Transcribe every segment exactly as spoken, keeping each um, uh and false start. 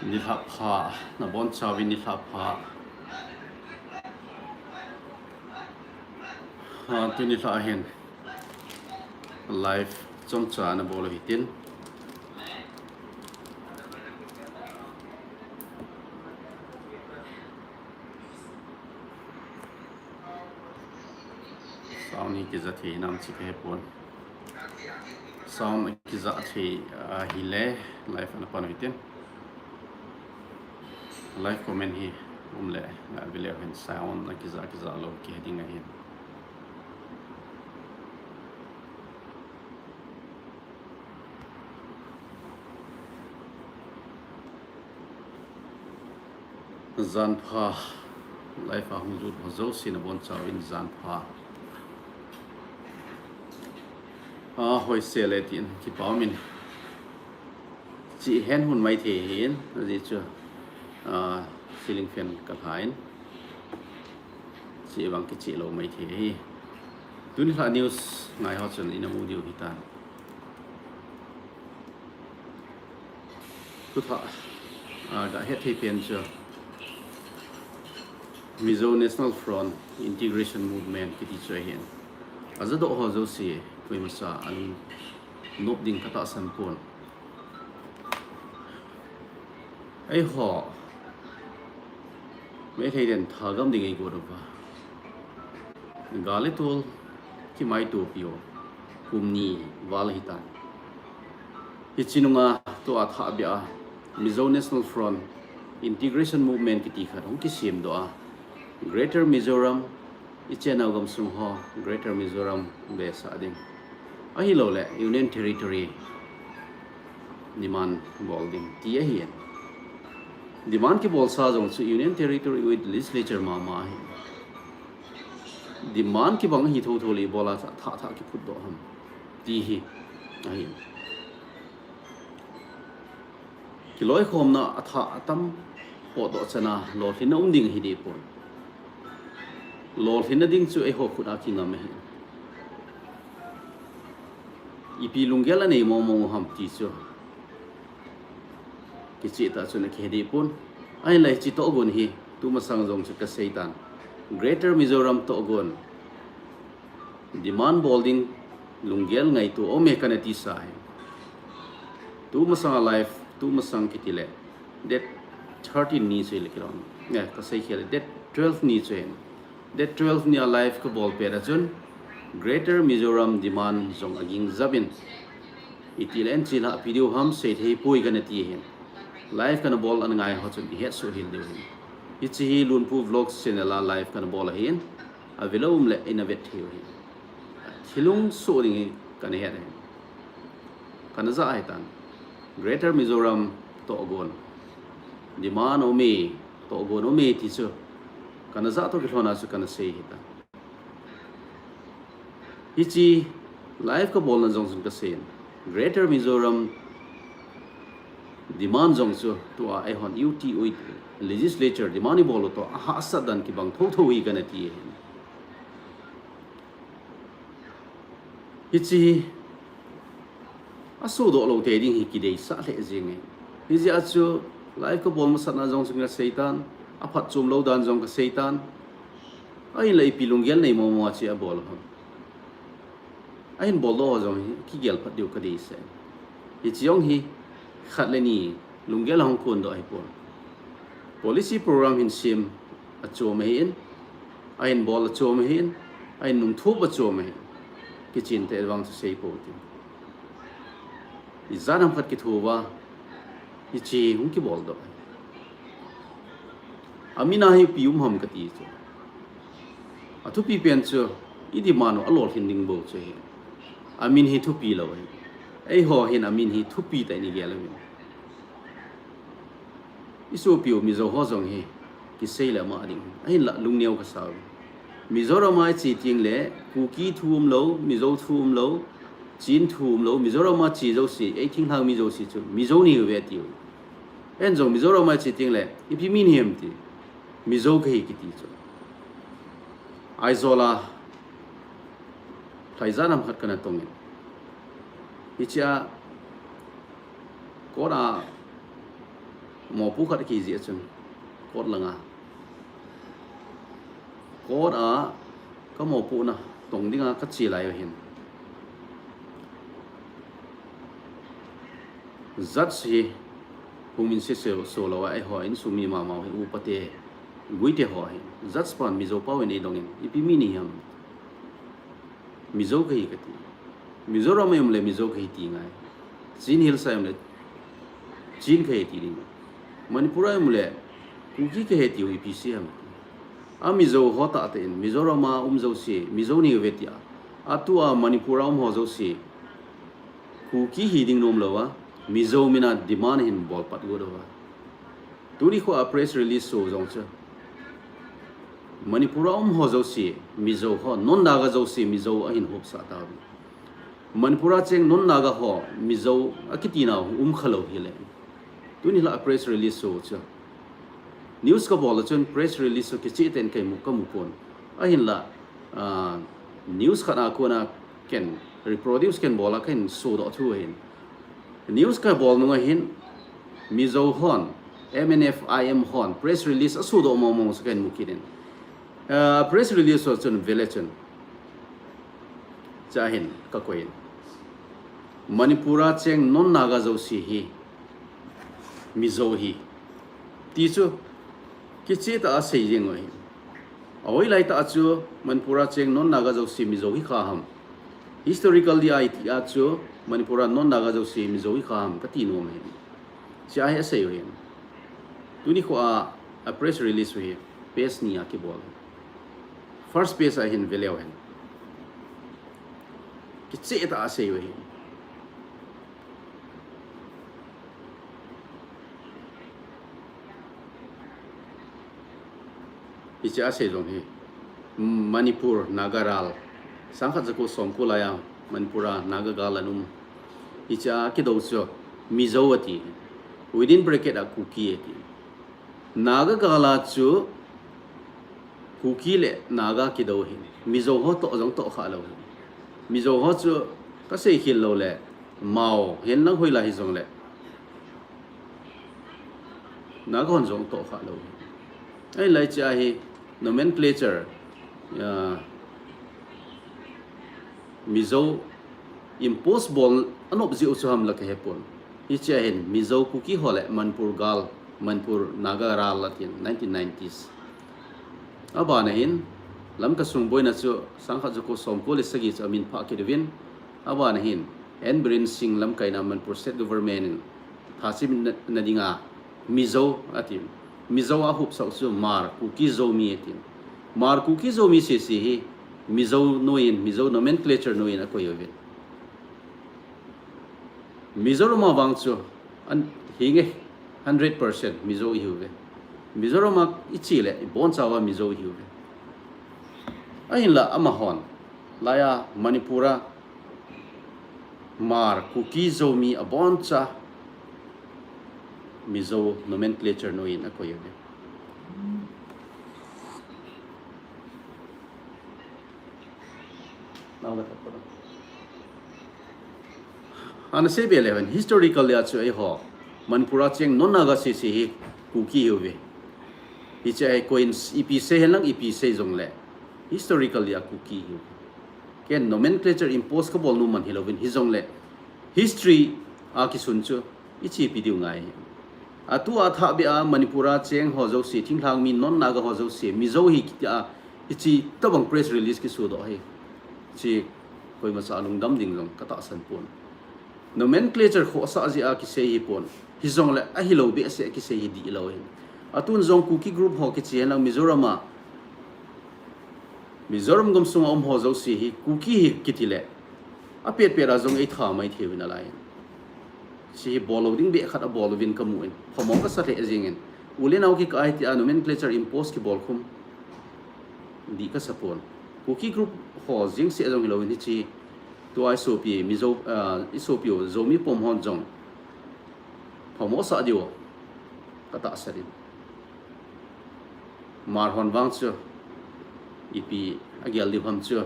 Nilhah pha, nabonchauvin nilhah pha. Ha, tuni nilhah hin live chomcha nabol u hitin. Sound hi kija thei hinam chu kahepon. Sound kija thei ahile live ana pan u hitin. Live comment hi umle, avel leu hin sound akija kija lou kihe ding ahin. Janpha, live a hung lut ho jouse nabonchauvin janpha. A, hoise le tin kipa umin. Chi hen hun maithei hin, ajeh chu, a, ceiling fan kalha in. Chi vang kicheh lou maithei ahi. Tuni nilhah news ngai ho chun ina mu diu hitan. Thutha, a, gahet thei pen chu Mizo National Front Integration Movement kiti chu ahin. Ajadoh ho jouse koima cha anop ding katahsan pon. Eiho Meitei ten thagam ding eigot uva, gal le tol kimaitopiu kum ni val hitan. Hiche nunga tua thahbeh a Mizo National Front Integration Movement kiti khat hung kisemdoh a, Greater Mizoram, ichenau gamsung ho Greater Mizoram besah ding, ahilouleh Union Territory demand bol ding ti ahin. Demand kibolsa jong chu Union Territory with Legislature mama ahin. Demand kibang ahi thotho le ibola thah thah kiphutdoh ham ti hi ahin. Kiloikhomna athah atam potdoh chana lolhinna um ding ahi dehpon. Lolhinna ding chu eiho khut a kingam ahi. Ipi lunggel anei mongmong u ham ti chu kicheh tah chun akihe dehpon. Ahinla hiche tohgon hi tumasang jong chu kaseitan, Greater Mizoram tohgon demand bol ding lunggel ngaito aume kana tisa hi. Tumasang a live, tumasang kitile date thirteen ni chu hile kilom, eh, kasei khel date twelve ni chu hin. Date twelve ni a live kabol pet a chun Greater Mizoram demand jong aging japin, itile anchilhah video ham seithei poi kana ti ahin. Live kana bol ana ngai ho chun ihetsoh hel diu ahin. Hiche hi Lunpu Vlogs channel a live kana bol ahin. Avel a um le ina vet thei u ahin. Thilung soh ding hi kana het ahin. Kana ja ahitan, Greater Mizoram tohgon demand aume, tohgon aume ti chu kana ja toh kilhona chu kana sei ahitan. Hiche live kabolna jong chun kaseiyin, Greater Mizoram demand jong chu tua eihon U T with Legislature demand ibol u toh ahahsat dan kibang thotho hi kana ti ahin. Hiche hi asodoh lou tei ding hi kideisah lheh jenge. Hijeh a chu live kabol masatna jong chun kaseitan, aphatchom lou dan jong kaseitan. Ahinla ipi lunggel nei mongmong a che abol u ham, ahin boldoh ho jong hi kigel phat diu kadeisah in. Hiche jong hi khat le ni lunggel ahung kondoh ahipon. Policy program hin sem achom ahin, ahin bol achom ahin, ahin nungthop achom ahin. Kichen tah vang chu seipou tin, ijat ham khat kitho uva hiche hung kiboldoh ahi. Amin a hi ipi um ham kati chu, athupi pen chu i demand u alolhin ding bou chu ahi. Amin hi thupi lou ahi. Eiho hin amin hi thupi tah in igel uvin, isopiu Mizo ho jong hi kisei le ama ding ahinla lungneo kasa uvin. Mizoram a iche tengle Kuki thu umlou, Mizo thu umlou, Chin thu umlou, Mizoram a che jouse, ei thinglhang mi jouse chu Mizo nahiuve atiu. Eiho jong Mizoram a iche tengle ipi mi nahim ti, Mizo kahi kiti chu. Aizawl a lhaijat ham khat kana tongin, hichea court a mopo khat kiji a chun, court langa, court a ka mopohna tong dinga ka che lai u hin, judge hi hung min se se so lo a, eiho insung mi mama hi, upa te, gui te ho hi, judge pan Mizo pau in eidongin, ipi mi nahi ham? Mizo kahi kati. Mizoram a um le Mizo kahi ti ngai. Chin Hills a um le Chin kahi ti ding. Manipur a um le Kuki kahi ti u ipi sei ham? A Mizo ho tah tah in Mizoram a um jouse Mizo nahiuve tia, atua Manipur a um ho jouse Kuki hi ding nom lou a, Mizo mina demand hin bol pat got uva. Tuni khoa press release so jong chu Manipur a um ho jouse Mizo ho, non Naga jouse Mizo ahin hopsah tauve. Manipur a cheng non Naga ho Mizo akiti nau um kha lou hile. Tuni la press release so chu, news kabol a chun press release so kicheh tah in kei mu, kamu pon. Ahinla, ah, news khat a kona ken reproduce ken bol a ken sodoh thu ahin. News kabol nunga hin Mizo hon, M N F I M hon press release asodoh mong mong chu ken mu kit in. Ah, press release so chun vele chun, chua hin kakoi in, Manipur a cheng non Naga jouse hi Mizo ahi ti chu kicheh tah a sei jeng u ahi. Ahoilai tah a chu Manipur a cheng non Naga jouse Mizo hi kha ham? Historically a iti a chu Manipur a non Naga jouse Mizo hi kha ham kati nom ahi. Chua hi asei u ahi. Tuni khoa, a press release u hi page ni a kibol. First page a hin veleu hen. Kicheh tah a asei u ahi. Hichea asei jong hi, Manipur Naga ral, sangkhat jako somko laiya Manipur a Naga gal ana um. Hichea kidou chu Mizo ati. Within bracket a Kuki ati. Naga gal a chu Kuki le Naga kidou hi, Mizo ho toh jong toh kha lou hi. Mizo ho chu kasei khel lou le, Mao, henlang hoilai hijongle, Naga hon jong toh kha lou hi. Ahilai chea hi nomenclature, ah, Mizo impose bol anop jeh u chu ham la kahe pon. Hichea hin Mizo, Kuki ho le Manipur gal, Manipur Naga ral atin nineteen nineties. Abana hin Lamka sung boina chu sangkhat jako somko le sagi chu amin phah kit uvin. Abana hin N Biren Singh lamkaina Manipur State Government in thachimna dinga Mizo atin. Mizo a hopsah u chu Hmar, Kuki, Zomi atin. Hmar, Kuki, Zomi sese hi Mizo noiyin, Mizo nomenclature noiyin akoi uvin. Mizoram a vang chu, an, hinge, hundred percent Mizo ihiuve. Mizoram a iche le, ibonchauva Mizo ihiuve. Ahinla amahon, laiya Manipur a Hmar, Kuki, Zomi aboncha Mizo nomenclature noiyin akoi uve. Ana seibe le hen, historically a chu eiho Manipur a cheng non Naga sese hi Kuki ihiuve. Hiche hi koiyin ipi sei henlang, ipi sei jongle, historically a Kuki ihiuve. Ken nomenclature impose kabol nom man hilouvin, hijongle history a kisun chu ichepi diu ngai. Atua athahbeh a Manipur a cheng ho jouse, thinglhang mi non Naga ho jouse Mizo ahi kitia hiche tobang press release kisodoh hi, hiche koimacha lungdam ding jong katahsan pon. Nomenclature khohsah jeh a kisei hipon, hijongle ahilou behseh a kisei hi dihlou ahi. Atun jong Kuki group ho kiche henlang Mizoram a, Mizoram gam sunga um ho jouse hi Kuki ahi kitile, apetpet a jong eitha maitheiuvin alaiyin. Hiche hi bollou ding beh khat abollou vin kamun, phamo kasa lheh jengin. U le nao kikah ahi tia nomenclature impose kibol khum dih kasa pon. Kuki group ho jeng seh jong hilouvin hiche tua isopi Mizo, ah, isopiu Zomi pom hon jong phamo sah diu katahsan in. Hmar hon vang chu ipi agel diu ham chu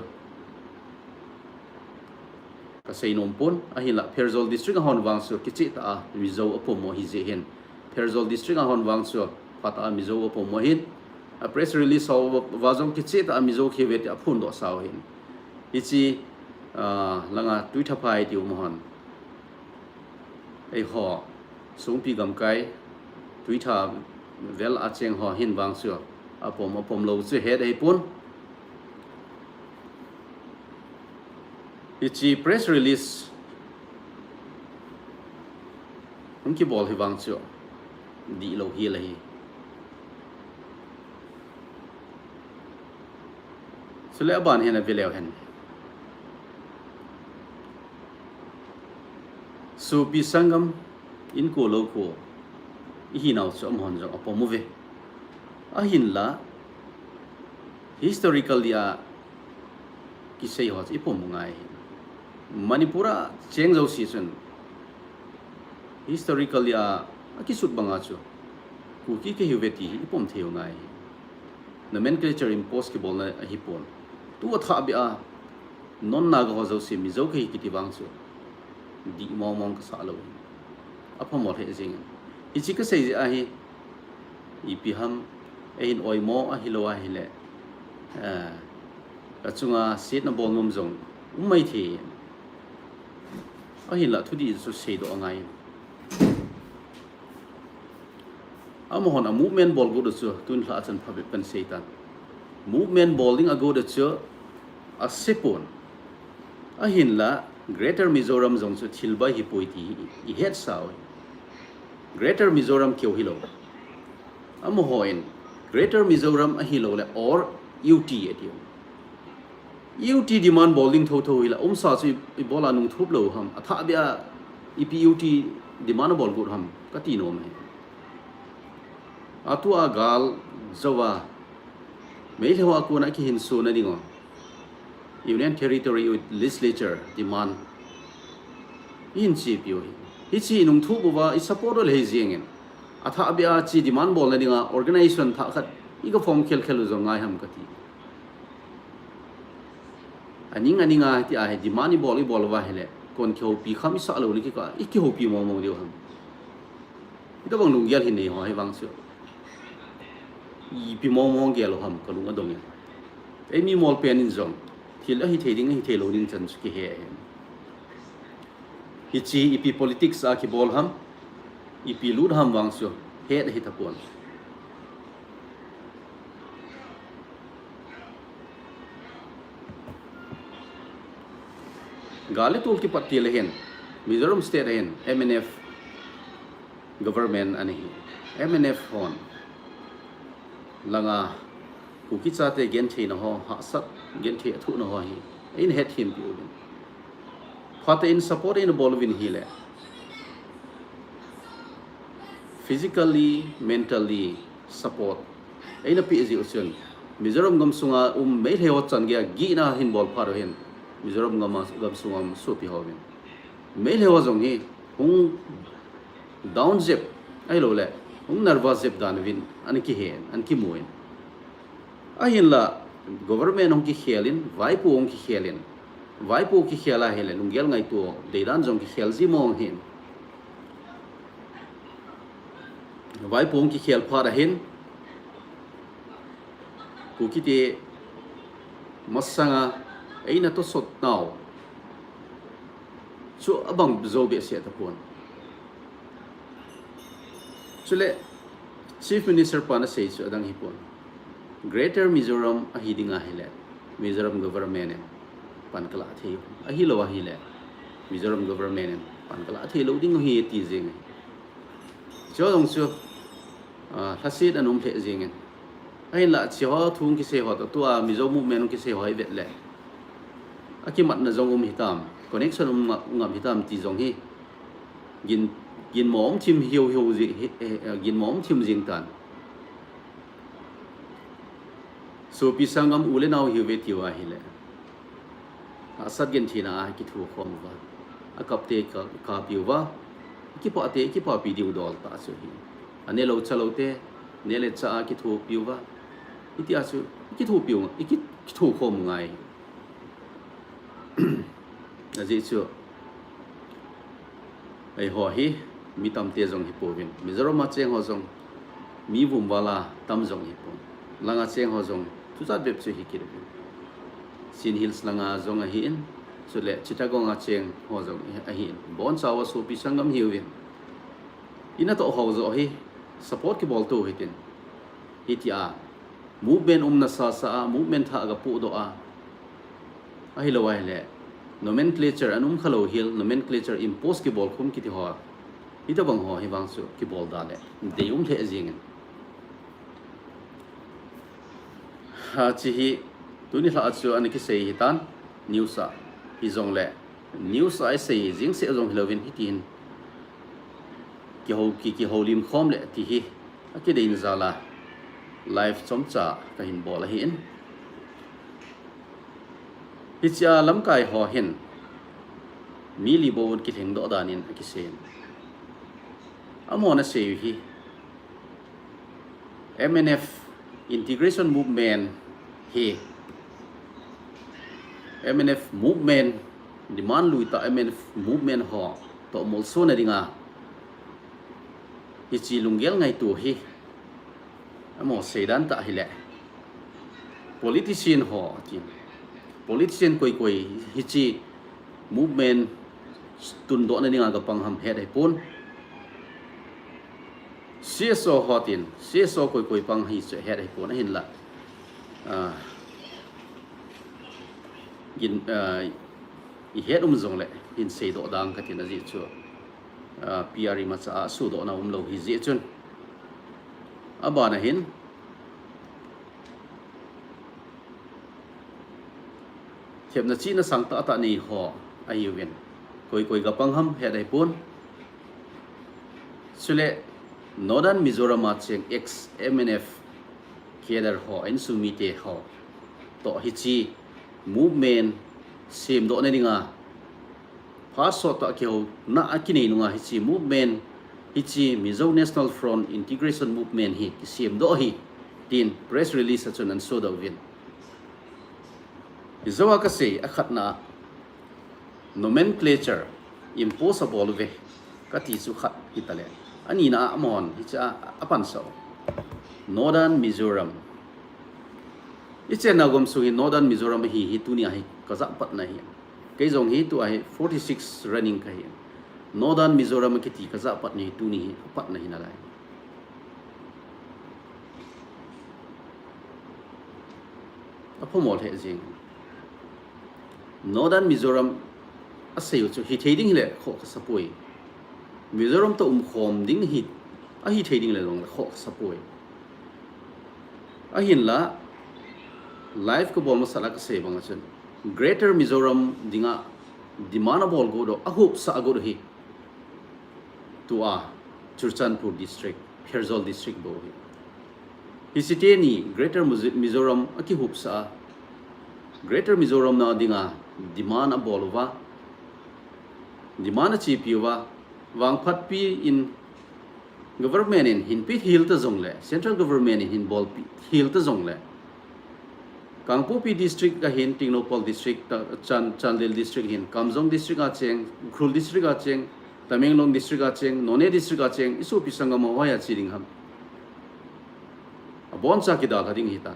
kasei nom pon, ahinla Pherzawl district a hon vang chu kichehtah a Mizo apom u ahijeh hin Pherzawl district a hon vang chu phat a Mizo apom u ahin. A press release ho va jong kicheh tah a Mizo kive ti aphondoh sau ahin. Hiche, ah, langa Tuitha phai tiu ma hon. Eiho, Songpi gamkai, Tuitha vel a cheng ho hin vang chu apom, apom lou chu het ahipon. Hiche press release hung kibol hi vang chu dihlou hi la hi. Chule aban hin ave leu hen. Sopi sanggam, inko lou ko ihinau chu amahon jong apom uve. Ahinla, historically a kisei ho chu ipom u ngai. Manipur a cheng jouse chun historically a, akisut banga chu Kuki kahiuve ti hi ipom thei u ngai. Nomenclature impose kibolna ahipon. Tua thahbeh a non Naga ho jouse Mizo kahi kiti vang chu dih mong mong kasah lou. Aphamol hih jing. Hiche kasei jeh ahi, ipi ham, eihin oimo ahilou ahile, eh, kachunga setna bol nom jong um mai thei. Ahinla thudih chu seidoh angai. Amahon a movement bol got u chu tun lha chan phabep kan sei tan. Movement bol ding a got u chu asepon. Ahinla Greater Mizoram jong chu thil bai hipoi ti ihet sau. Greater Mizoram keu hilou. Amahon Greater Mizoram ahilou le or U T atiu. U T demand bol ding thotho hila umsa chu i, ibola nungthup lou ham. Athahbeh a ipi U T demand abol got ham kati nom e. Atua gal jouva Meitei ho a kona kihinsona ding u Union Territory with Legislature demand ihin chepi u hi. Hiche inungthup uva isupport u le hijing in. Athahbeh a hiche demand bolna dinga organization thah khat iga form khel khel u jong ngai ham kati. Aning aning a hitia hi demand ibol ibol uva hile kon kihoupi kham isah lou le kikah ikihoupi mong mong diu ham. Hitobang lunggel hi nei ho hi vang chu ipi mong mong gel u ham kalung adong e. Eimi mol pen in jong thil ahithei ding ahithei lou ding chan chu kihe e. Hiche ipi politics a kibol ham, ipi lut ham vang chu het ahi tapon. Gal le tol kipat til a hin Mizoram State a hin M N F government ana hi. M N F hon langa Kuki chate gentheina ho, hahsat genthei athuhna ho hi eina hetthempi uvin. Phatah in support eina bol uvin hile physically, mentally support eina peh jeh u chun Mizoram gamsunga um Meitei ho chan geiya gihna hin bol phat u hin Mizoram gam a, gamsunga um sopi ho hin Meitei ho jong hi hung down jep ahilou le hung nervous jep dan uvin ana kihen, ana kimu in. Ahinla government hung kikhel in, vaipo hung kikhel in, vaipo kikhel a hile lunggel ngaito deidan jong kikhel ji mong hin. Vaipo hung kikhel phat a hin Kuki te masanga eina tosot nau chu abang jou behseh tapon. Chule Chief Minister pan asei chu adang hipon. Greater Mizoram ahi ding ahile Mizoram government in pan kalah thei u. Ahilou ahile Mizoram government in pan kalah thei lou ding u ahi ati jing e. Chu jong chu, ah, lhaset ana um lheh jing in. Ahinla hiche ho thu kisei ho toh tua Mizo movement kisei ho ivet le akimatna jong um hitam, connection um nga-, ngam hitam ti jong hi gin, ginmo um thim hiu hiu ji, hi, eh, eh, ginmo um thim jing tan. Sopi sanggam u le nao hiuve tiu ahile. Hahsat gentheina a kithu khom uva. Akap te ka, kapi uva. Kipah te, kipapi diu dol tah chu hi. Ane lou cha lou te, ne le cha a kithopi uva. Hitia chu, kithopi u, iki, kitho khom u ngai. Ajeh chu, eiho hi, mi tamte jong hipouvin. Mizoram a cheng ho jong mi vumval a tam jong hipon. Langa cheng ho jong chuchat bep chu hi kit uvin. Chin Hills langa jong ahin, chule Chittagong a cheng ho jong ahin. Bonchauva sopi sanggam hiuvin. Ina toh ho joh hi support kibol tou hitin. Hitia movement umna sasa a, movement thah aga puhdoh a. Ahilou ahile, nomenclature an um khalou hel, nomenclature impose kibol khum kiti ho. Hitabang ho hi vang chu kibol da le deium lheh jingin. Hiche hi tuni lha a chu ana kisei hitan, news a. Hijongle news a isei jing seh jong hilouvin hitin kihou, ki, kihoulim khom le ti hi akideina jal a live chomcha kahin bol ahin. Hichea lamkai ho hin mi li bou kilhengdoh danin akisei in. Amahon asei u hi M N F integration movement hi, M N F movement, demand lui tah M N F movement ho toh molsona dinga hiche lunggel ngaito hi amaho seidan tah hile, politician ho, politician koi koi hiche movement tundohna dinga gapang ham het ahipon. C S O ho tin, C S O koi koi pang hi chu het ahipon ahinla, ah, gin, ah, ihet um jongle hin seidoh dang katin, ajeh chu, ah, P R imacha a sudohna umlou hijeh chun. Abana hin thepna chihna sangtah tah nei ho ahiuvin. Koi koi gapang ham het ahipon. Chule Northern Mizoram a cheng ex M N F cadre ho, insung mite ho toh hiche movement semdohna dinga phat sottah kihouna akinei nunga hiche movement, hiche Mizo National Front Integration Movement hi kisemdoh ahi, tin press release a chun ana sodoh uvin. Hijou a kasei, akhatna nomenclature impose abol uve kati chu khat hitale, anina a amahon hichea apansah u Northern Mizoram, ichenna gam sung hi Northern Mizoram ahi hi tunia hi kajah patna hi. Kei jong hi tua hi forty six running kahi. Northern Mizoram akiti kajah patna hi tuni hi apatna hinalai. Aphamo lheh jeng. Northern Mizoram asei u chu hithei ding hile khoh kasapoi. Mizoram toh umkhom ding hi, ahithei ding le jongle khoh kasapoi. Ahinla, live kabol masat a kasei banga chun Greater Mizoram dinga demand abol got u, ahopsah got u hi tua Churachandpur District, Pherzawl District bou hi. Hiche teni Greater Mizo-, Mizoram akihopsah a, Greater Mizoram na dinga demand abol uva, demand achepi uva, vangphatpi in government in hinpe hel ta jongle, central government in hinbolpi hel ta jongle, Kangpokpi District ahin, Tengnoupal District, ta, Chan-, Chandel District ahin, Kamjong District a cheng, Ukhrul District a cheng, Tamenglong District a cheng, Noney District a cheng, isopi sanggam ho hoiya che ding ham? Aboncha kidalha ding ahitan.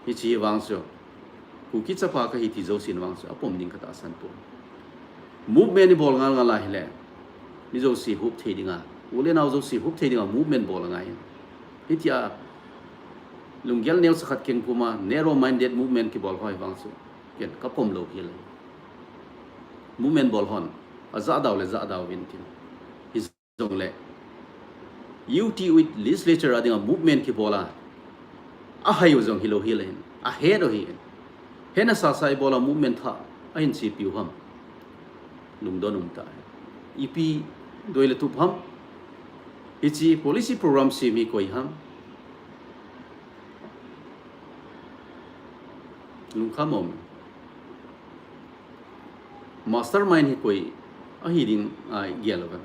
Hiche hi vang chu Kuki chapa kahi ti jousen vang chu apom ding katahsan poi. Movement ibol ngal ngal a hile, mi jouse hop thei dinga, u le nao jouse hop thei dinga movement bol angai. Hitia lunggel neocha khat keng puma narrow minded movement kibol ho hi vang chu ken kapom lou hel. Movement bol hon ajah dau le jah dau vin tin. Hijongle U T with legislature a dinga movement kibol a, ahai u jong hilou hel ahin, ahet u ahin. Hetna sasa ibola movement thah ahin chepi u ham? Lungdon um tah. Ipi doi le tup ham? Hiche policy program sem hi koi ham? Lungkham um. Mastermind hi koi ahi ding a igel uva,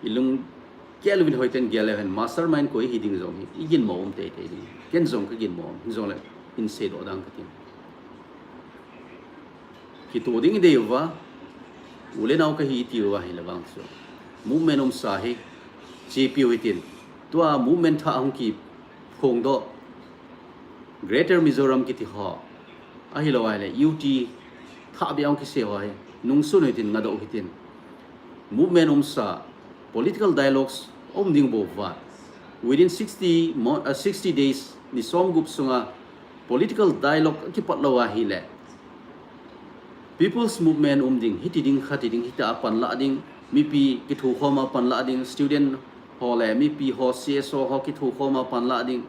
ilung gel uvin, hoiten gel uhen, mastermind koi ahi ding jong hi iginmo um teitei ding. Ken jong kaginmo um, hijongle hin seidoh dang katin. Kitoh ding idei uva, u le nao kahi iti uva hile vang chu movement umsa hi chepiu hitin, tua movement thah hung kiphongdoh Greater Mizoram kiti ho, ahilou ahile U T thah beh hung kisei ho hi nungsun hitin, ngadoh hitin, movement umsa, political dialogues um ding bou va, within sixty mo-, uh, sixty days, ni somgup sunga political dialogue akipat lou ahile People's Movement um ding, hiti ding, khati ding, hitia panlah ding, mipi kithokhoma panlah ding, student ho le mipi ho, C S O ho kithokhoma panlah ding,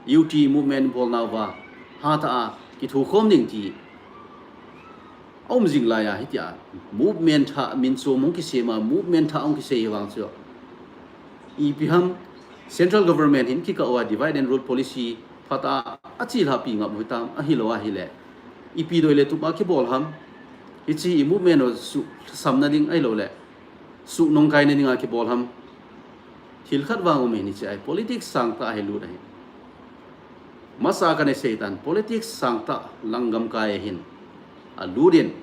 U T movement bolnauva hatah a kithokhom ding ti aum jing laiya, hitia movement thah minchom hung kisema, movement thah hung kisei vang chu ipi ham, central government hin kikah uva divide and rule policy phatah a achelhapi ngap u hitam, ahilou ahile ipi doi le tup a kibol ham? Hiche i movement u suhsamna ding ahiloule suhnungkaina dinga kibol ham? Thil khat vang um ahin, hiche a hi politics sangtah ahi lut ahi. Masa kana seitan, politics sangtah lang gamkai ahin, alutin,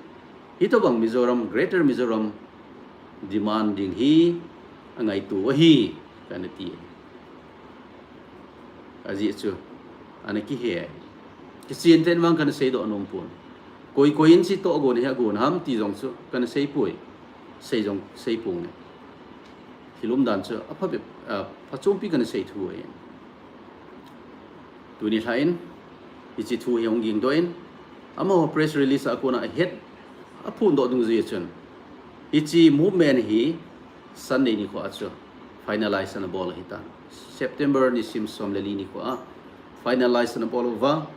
hitobang Mizoram, Greater Mizoram demand ding hi angaito ahi, kana ti. Ajeh chu ana kihe, kichen ten vang kana seidoh nom pon. Koi koi in hiche toh agon hi agon ham ti jong chu kana seipoi, sei jong seiponge. Thil umdan chu aphabep, aphachompi kana sei thu ahin. Tuni lhah in hiche thu hi hung gingdoh in, amaho press release a kona ahet aphondoh dungjuia chun, hiche movement hi Sunday nikhoa chu finalize ana bol ahitan. September nisim som le li nikhoa finalize ana bol uva,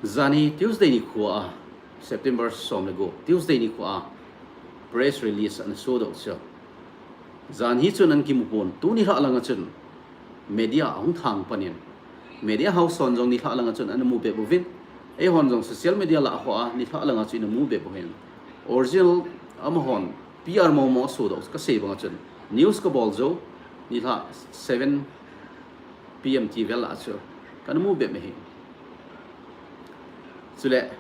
jan hi Tuesday nikhoa, September som le gup, Tuesday nikhoa press release ana sodoh chu, jan hi chun ana kimu pon, tuni lhah langa chun media ahung thang panin, media house hon jong nilhah langa chun ana mu bep uvin, eihon jong social media lah hoa nilhah langa chu ina mu bep uvin, original amahon P R momo asodoh kasei banga chun, news kabol jou, nilhah seven P M ti vel lah chu kana mu bep ahi. Chule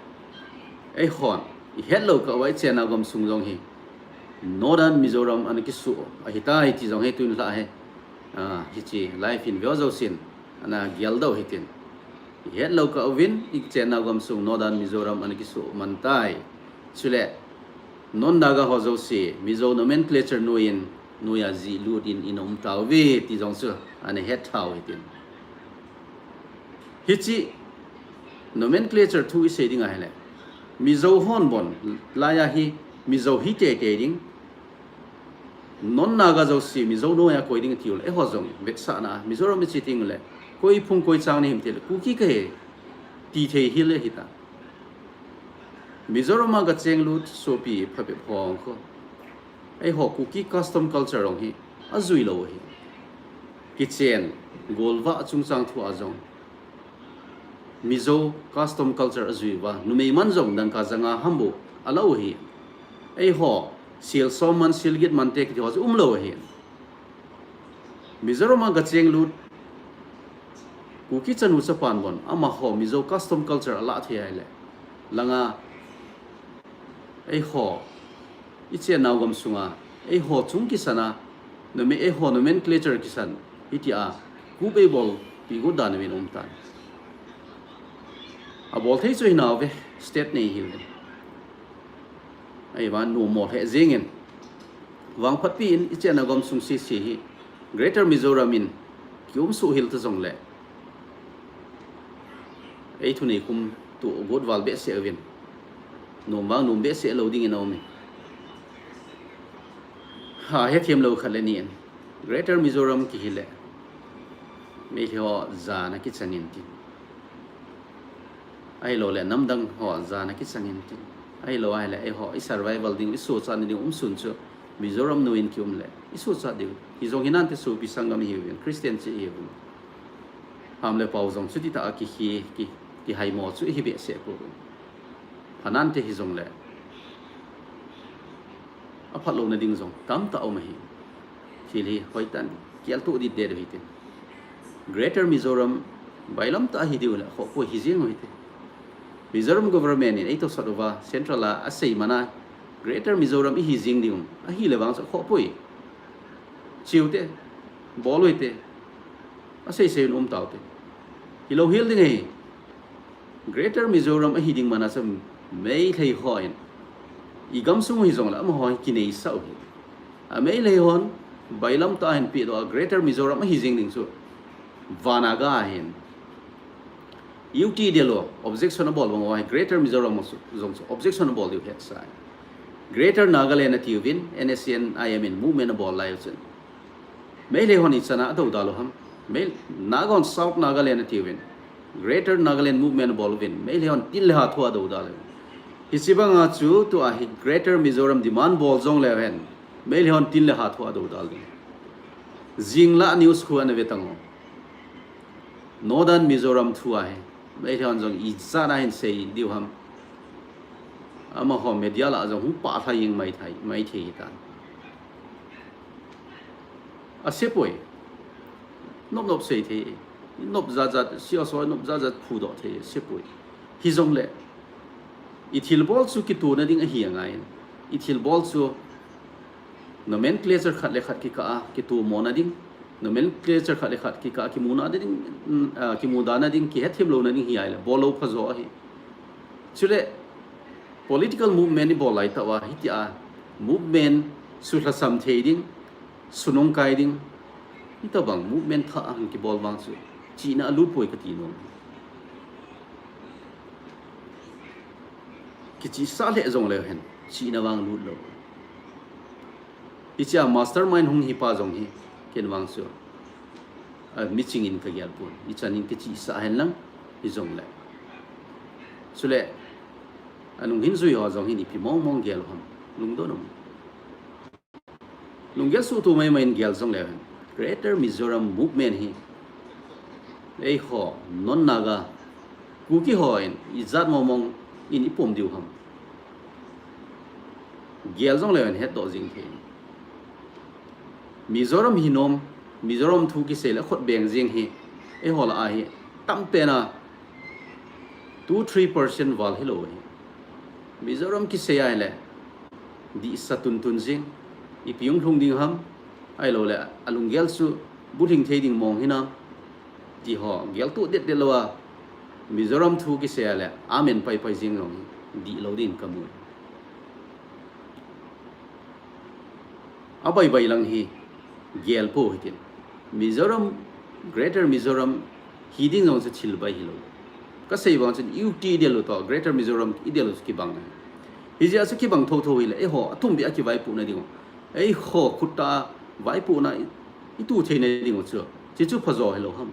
eihon ihetlou kah uva ichennau gamsung jong hi Northern Mizoram ana kisuh ahitai ti jong hi tun lhah hi, ah, hiche live in veu jousen ana geldoh hitin, ihetlou kah uvin ichennau gamsung Northern Mizoram ana kisuh mantai. Chule non-Naga ho jouse Mizo nomenclature noiin, noia jihlut in ina umtauve ti jong chu ana hettha u hitin, hiche nomenclature thu isei ding ahile, Mizo hon bon laiya hi Mizo hi teitei ding, non-Naga jouse Mizo noia koi ding atiule, eiho jong vetsahna a Mizoram iche tengle koi phung koi chang nahim tile Kuki kahi tithei hile hita. Mizoram a gachenglut sopi phabep ho khu, eiho Kuki custom culture jong hi ajuilou ahi. Kichen, golvah chungchang thua jong Mizo custom culture ajui uva, numei man jong dangka janga ham bou alou ahi. Eiho sel som man, sel get mante kiti ho chu umlou ahi. Mizoram a gachenglut Kuki chanu chapan bon amaho Mizo custom culture alah thei ahile, langa eiho ichennau gamsunga eiho chung kisana, nome-, eiho nomenclature kisan, hitia kup eibolpi got dan uvin umtan. Abol thei chu hinauve, state nei hiuvin, ahivang nommo lheh jengin, vangphatpi in ichennau gamsung sese hi Greater Mizoram in kiumsuh hel ta jongle, ei thunei khum toh gotval behseh uvin, nom vang nom behseh lou dingin aumin. Ha, hethem lou khat le ni in, Greater Mizoram kihile Meitei ho jana kichangin tin, ahiloule namdang ho jana kichangin tin, ahilou ahile eiho i survival ding, isochatna ding umsun chu Mizoram noiin kiumle isochat diu. Hijong hinante sopi sanggam ihiuvin, Christian cheh ihiuvin, ham le pao jong chutitah a ki, ki, kihaimo chu ihi behseh pouvin. Phanante hijongle aphatlouna ding jong tamtah um ahi. Thil hi hoitah in kialtoh ditdet u hitin, Greater Mizoram bailamtah ahi diu le khohpoi, hijeng u hite. Mizoram government in eitosot uva central a asei mana Greater Mizoram ihi jing ding um. Ahile vang chu khoh poi. Chiu te, bol u hite, asei sei un um tau te. Hilou hel ding ahi. Greater Mizoram ahi ding mana chu Meitei hon i gamsung u hi jongle amaho hi kineisah u hi. A Meitei hon bailam tah a hin pedoh a Greater Mizoram ahi jing ding chu vana ga hin. U T del u objection abol bang uva hi Greater Mizoram jong chu objection abol diu hetsah. Greater Nagaland atiuvin, N S C N I M in movement abol lai u chun Meitei hon ichan a adoudal u ham. Mei, Naga hon South Nagaland atiuvin, Greater Nagaland movement abol uvin, Meitei hon tin le ha thu adoudal u. Hiche banga chu tua hi Greater Mizoram demand bol jongleu hen, Meitei hon tin le ha thu adoudal u. Jing la news khu ana ve tang u. Northern Mizoram thu ahi. Meitei hon jong ijat a hin sei diu ham. Amaho media lah a jong hung pah lha jeng maithei, maithei hitan. Ase poi. Nop nop sei thei. Nop jat jat, C S O nop jat jat phudoh thei, ase poi. Hijongle, i thilbol chu kituhna ding ahi angai. I thilbol chu nomenclature khat le khat kikah a kitumona ding, nomenclature khat le khat kikah a kimuna ding, mm, ah, kimudana ding, kihetthemlouna ding hi ahile, bol lou phajo ahi. Chule, political movement ibol lai tah uva, hitia movement sulhasam thei ding, sunung kai ding, hitobang movement thah a hung kibol vang chu, chihna alut poi kati nom. Kichihsah lheh jongleu hen, chihna vang lut lou. Hichea mastermind hung hipa jong hi, ken vang chu, a, miching in kagel pon, ichan in kichihsah hen lang, hijongle. Chule, anung hin jui ho jong hin ipi mong mong gel u ham, lungdon um. Lunggel suhtoh maimai in gel jongleu hen, Greater Mizoram Movement hi eiho, non-Naga, Kuki hon ijat mong mong in ipom diu ham. Gel jongleu hen hetdoh jing thei. Mizoram hinom, Mizoram thu kisei le khut beng jing hi, eiho lah a hi, tampen a, two, three percent val hilou hi. Mizoram kisei ahile, dihsa tuntun jing, ipi hung lhung ding ham, ahiloule, alunggel chu bulhing thei ding mong hinam, ti ho, geltoh det det louva, Mizoram thu kisei ahile, amen pai pai jing jong hi, dihlou din kamu. Abaibai lang hi, gel pou hitin. Mizoram, Greater Mizoram, hi ding jong chu thil bai hilou. Kasei bang chun U T idel u toh, Greater Mizoram idel u chu kibang ahi. Hijeh a chu kibang thotho hile, eiho, atum beh a kivaipohna ding u. Eiho, khutta vaipohna i, itu theina ding u chu. Chuchu phajo hilou ham.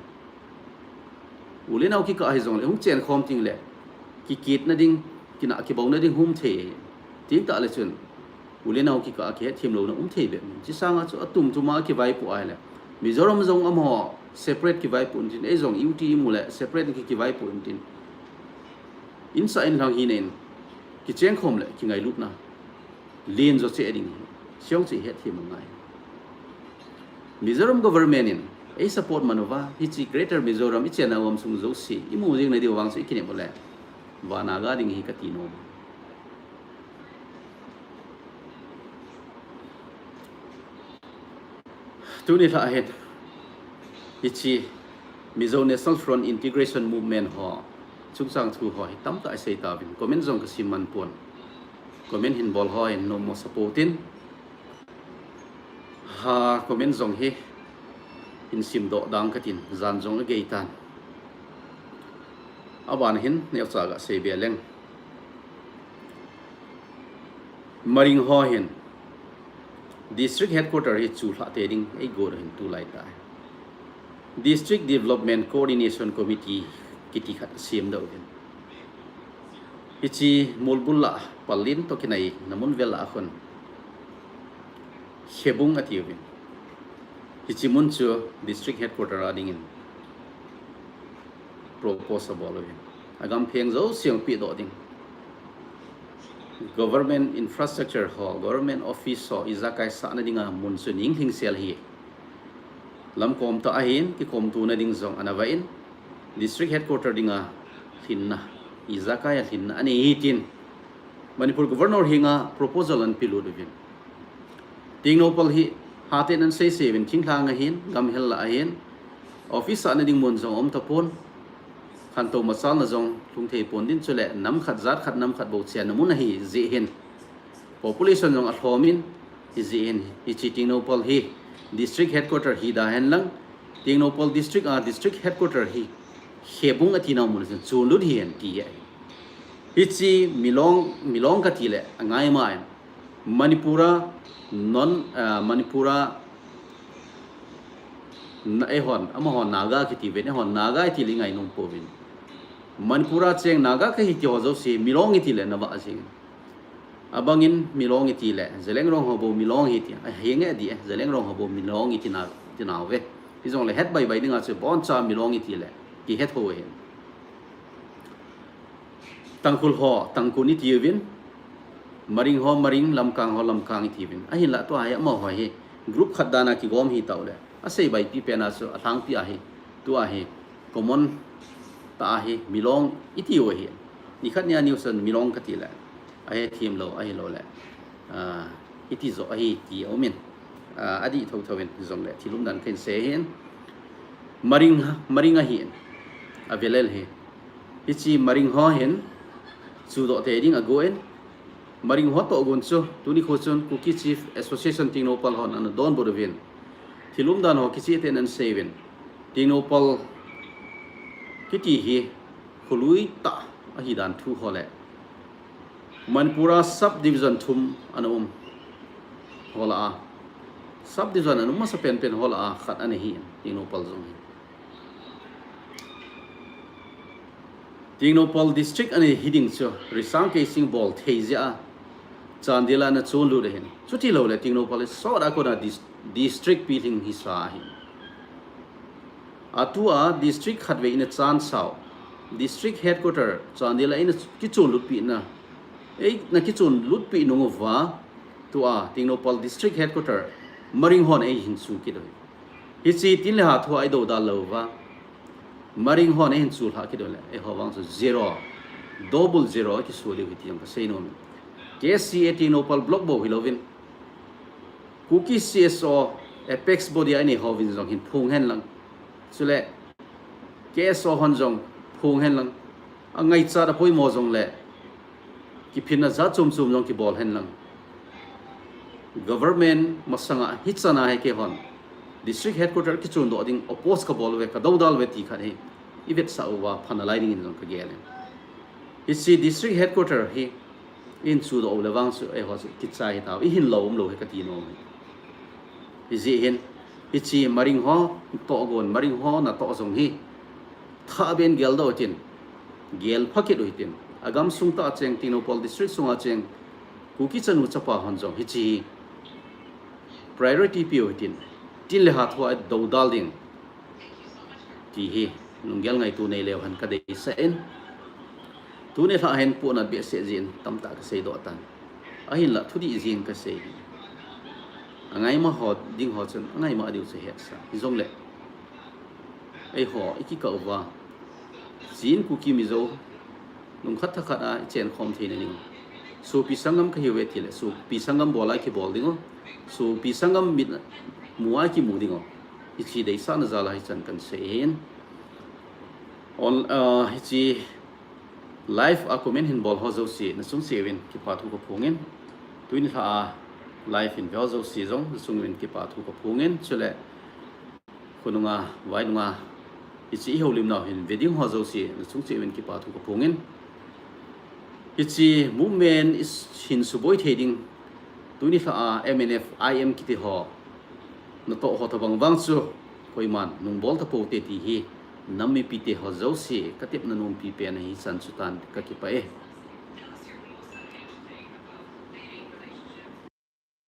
U le nao kikah hijongle, hung chenkhom tengle, kikitna ding, kinah kibouna ding hung um thei. Tintah le chun, u le nao kikah a kihetthemlouna um thei bep. Chusanga chu atum tuma kivaipoh ahile, Mizoram jong amaho separate kivaipoh intin, ei jong U T imu le separate ki, kivaipoh intin, insah inlhang hina in, kichengkhom le kingailutna len jo cheh ding hi, chujong chu ihetthem angai. Mizoram government in ei support man uva, hiche Greater Mizoram ichenna gamsung jouse imu jingna diu vang chu ikinep ule, vana ga ding hi kati nom. Tuni lhah hin, hiche Mizo National Front Integration Movement ho chungchang thu ho hi tamtah isei tauvin, comment jong kasim man pon. Comment hin bol ho hin nommo sa pou tin, ha, comment jong hi hin simdoh dang katin, jan jong agei tan. Aban hin neocha gasei be leng. Maring ho hin District Headquarter hi chulhah tei ding eigot u hin tulai tah District Development Coordination Committee kiti khat asem doh uvin. Hiche Molbul lah, Pallel toh kinaina mun vel lah a khun Khebung atiuvin. Hiche mun chu District Headquarter a dingin propose abol uvin. Agam pheng jouse jong pedoh ding. Government infrastructure ho, government office ho, ijakai sahna dinga mun chu ning lhingsel ahi. Lamkom tah ahin, kikomtona ding jong ana vah in, District Headquarter dinga lhinna, ijakai a lhinna anei hitin, Manipur Governor henga proposal ana pelut uvin. Tengnoupal hi haten ana seisei uvin, thinglhang ahin, gamhel lah ahin, office ana ding mun jong aum tapon, khantou machalna jong lhung thei pon din, chule nam khat jat khat nam khat bou chenna mun ahi jeh hin, population jong alhom in, hijeh hin hiche Tengnoupal hi district headquarter hi da hen lang, Tengnoupal district a district headquarter hi Khebung atina mun a chun chonlut hih hen ti ahi. Hiche Milong, Milong kati le angaima in, Manipur a non, ah, Manipur a na, eihon, amahon Naga kiti uvin, eihon Naga iti le ngai nom pouvin. Manipur a cheng Naga kahi ti ho jouse Milong iti le nava jing. Abangin Milong iti le Zeliangrong ho bou Milong ahi ti, ahinge di e, Zeliangrong ho bou Milong iti na, iti nauve. Hijongle het baibai dinga chu boncha Milong iti le kihet ho hin. Tangkhul ho Tangkhul iti uvin, Maring ho Maring, Lamkang ho Lamkang iti uvin. Ahinla tua hi amaho hi group khat dana kigom hi tau le, asei baipi pena chu alhangpi ahi, tua hi common tah ahi, Milong iti u ahi. Nikhat nia news a Milong kati le, ahethem lou, ahilou le, ah, iti jo ahi ti aumin. Ah, adih thotho in jongle thil umdan kahin sei hin. Maring, Maring ahin, avelel hi. Hiche Maring ho hin chudoh tei ding ago in, Maring ho tohgon chu tuni kho chun Kuki Chief Association Tengnoupal hon ana donbut uvin, thil umdan ho kicheh tah in ana sei uvin, Tengnoupal kiti hi kholui tah ahi dan thu ho le, Manipur a subdivision thum ana um ho lah a, subdivision ana um masa penpen ho lah a khat ana hi in, Tengnoupal jong hi. Tengnoupal district ana hi ding chu Risang Keishing bol thei jeh a Chandel a ana chonlut ahin. Chuti lou le Tengnoupal hi sot a kona dis-, district pilhing hisa ahin. Atua district khatvei ina chansau, district headquarter Chandel a ina kichonlutpi na, eina kichonlutpi nung uva, tua Tengnoupal district headquarter Maring hon eihin chu kit u hi. Hiche tin le ha thu a eidoudal lou uva, Maring hon eihin chu lha kit u le, eiho vang chu zero, double zero kisu diu hi ti jong kasei nom. K C A Tengnoupal block bou hilouvin, Kuki C S O apex body a inei hovin jong hin phong hen lang, chule K S O hon jong phong hen lang, angaichat apoimo jongle kiphinna jat chom chom jong kibol hen lang, government masanga hichan a hi keihon district headquarter kichondoh ding oppose kabol uve, kadoudal uve ti khat hi ivetsah uva pha nalai dingin jong kagel in. Hiche district headquarter hi eihin chudoh u le vang chu eiho chu kichai hitau, ihin lou umlou hi kati nom hi. Hijeh hin, hiche Maring ho tohgon, Maring ho natoh jong hi thahbeh in geldoh utin, gelpha kit u hitin, agamsung tah a cheng, Tengnoupal district sunga cheng Kuki chanu chapa hon jong hiche hi priority pe u hitin, tin le ha thu a eidoudal ding ti hi lunggel ngaito neileu hen kadeisah in, tuni lhah hin pohnat behseh jeh in tamtah kaseidoh tan. Ahinla thudih jeng kasei hi, angaima ho ding ho chun angaima diu chu hetsah. Hijongle eiho ikikah uva, Chin, Kuki, Mizo lungkhat thakhat a ichenkhom theina ding, sopi sanggam kahiuve tile sopi sanggam bol a kibol dingu, sopi sanggam mit mu a kimu dingu, hiche deisahna jal a hichan kahin sei hin. On, ah, hiche live a comment hin bol ho jouse nachung cheh uvin kipa thu kaphongin, tuni lhah a live hin ve ho jouse jong nachung uvin kipa thu kaphongin, chule khonunga, vainunga, hiche ihoulimnau hin ve ding ho jouse nachung cheh uvin kipa thu kaphongin, hiche movement hin suboi thei ding, tuni lhah a M N F, I M kiti ho natoh ho tobang vang chu koiman nungbol tapoute ti hi nam mipite ho jouse katepna nompi pen ahi, hichan chu tan, kakipah e.